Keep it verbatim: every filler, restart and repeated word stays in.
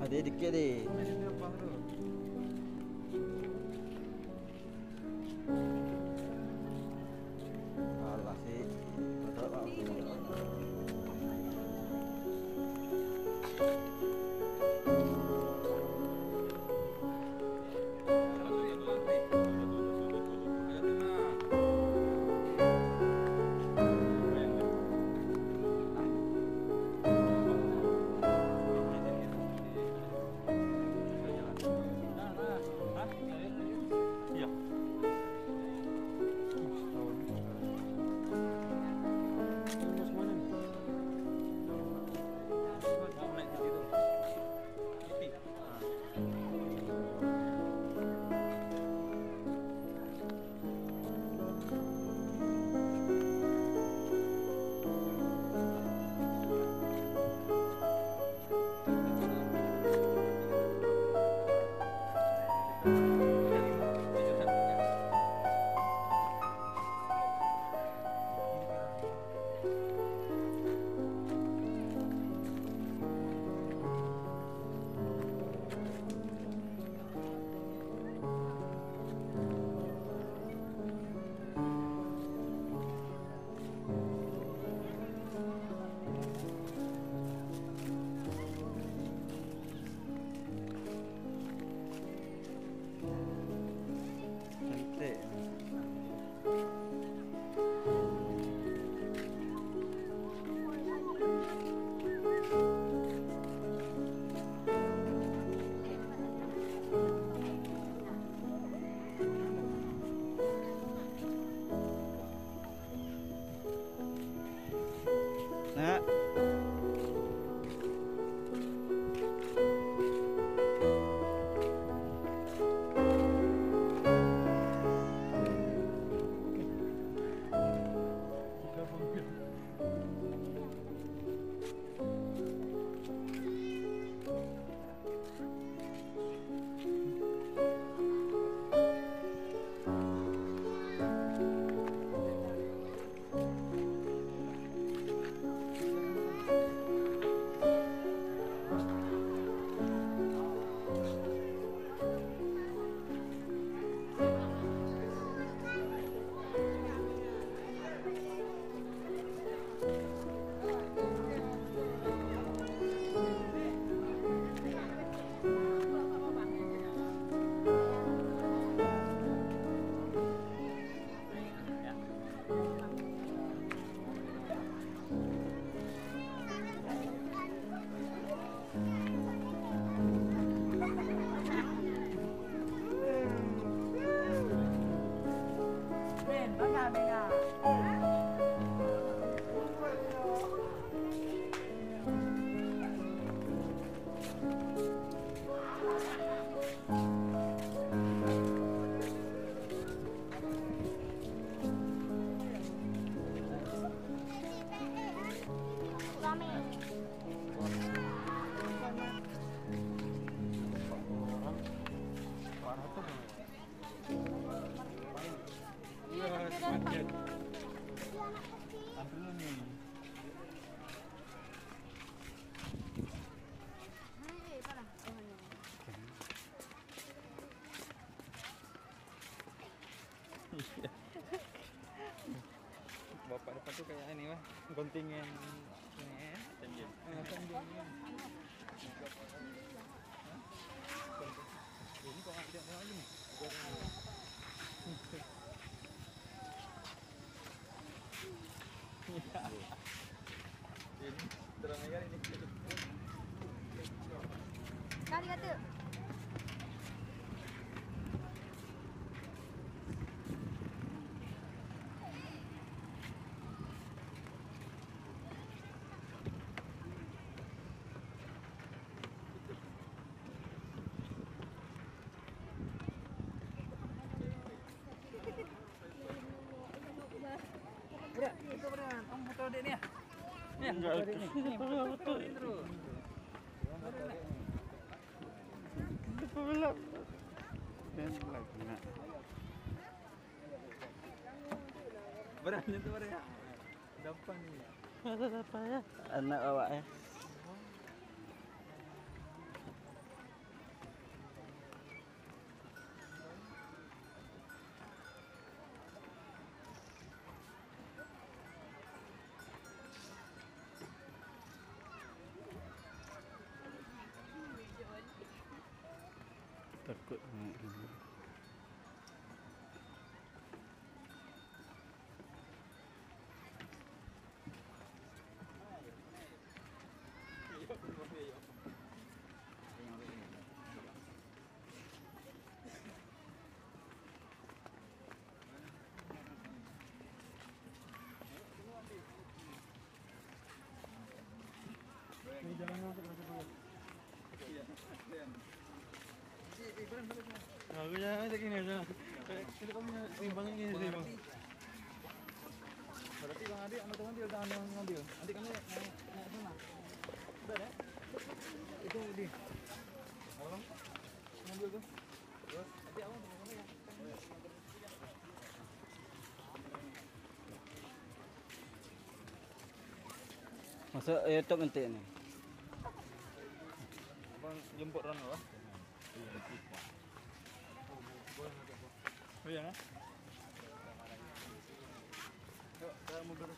Deh, dikit deh. Alah, sih. Cantik. Nak. Bapak depan tu kayak ini mah, kontingen. Ni, eh. Tanjung. Ah, Tanjung. Ini kok ada orang ni? Ini terang aja ini. Kali kata. Berat, itu berat. Kamu foto dek ni, ya? Ni, enggak, foto dek ni. Ni, foto dek ni terus. Foto dek ni. Itu pula. Dan lagi nak. Berat ni tu, berat, ya? Dapat ni, ya? Ada apa, ya? Anak awak, ya? Takut. Aku jangan lagi ni, jangan. Sini kami seimbang ni, seimbang. Berarti Bang Adik, ambil tangan dia, jangan, jangan ngambil. Adik kami naik, naik sana. Sudah, eh? Itu dia. Abang, ngambil tu. Terus, nanti abang tengok sana ya. Masuk YouTube nanti ni. Abang jemput orang apa? Oh, iya, eh? Yuk, dalam mobil.